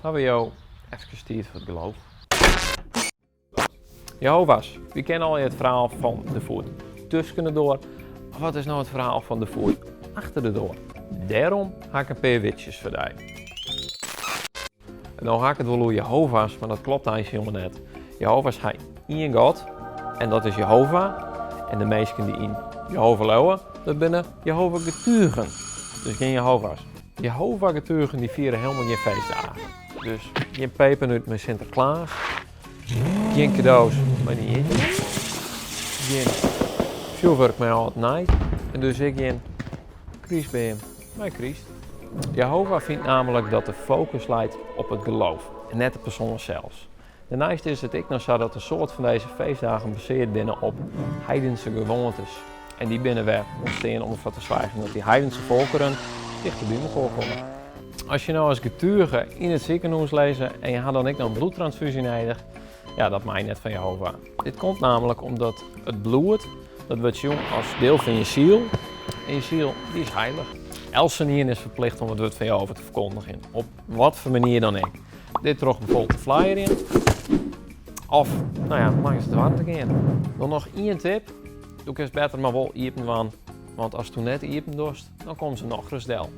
Hawwe jo efkes tiid foar it geloof? Jehova's, wy kenne allegear it ferhaal fan de foet tusken de doar, mar wat is no it ferhaal fan de foet achter de doar? Dêrom ha ik in pear witsjes foar dy. No ha ik it wol oer Jehova's, mar dat klopt eins hielendal net. Jehova's ha ien God en dat is Jehovah. En de minsken dy't yn Jehovah leauwe, dat binne Jehovah-getugen. Dus gjin Jehova's. Jehovah-getugen dy fiere helemaal gjin feestdagen. Dus gjin pepernút mei Sinterklaas, gjin kado's mei de jierdei, gjin fjoerwurk mei âld en nij en dus ek gjin krystbeam mei kryst. Jehovah fynt namelijk dat de fokus leit op it geloof en net de persoan sels. Dêrneist is it ek noch sa dat in soad fan dizze feestdagen baseard binne op heidense gewoantes. En dy binne wer ûntstean om derfoar te soargjen dat dy heidense folkeren tichter by mekoar komme. As je no as getuge yn it sikehûs lizze en je ha dan ek noch in bloedtransfúzje nedich, ja, dat mei net fan Jehovah. Dit komt namelijk omdat it bloed, dat wurdt sjoen as diel fan je siel en je siel dy is heilich. Eltsenien is ferplicht om it wurd fan Jehovah te ferkondigjen, op wat foar manier dan ek. Dit troch bijvoorbeeld te flyerjen of nou ja, langs de doarren te gean. Dan noch ien tip, do kinst better mar wol iepen dwaan, want ast do net iepen dochst, dan komme se nochris del.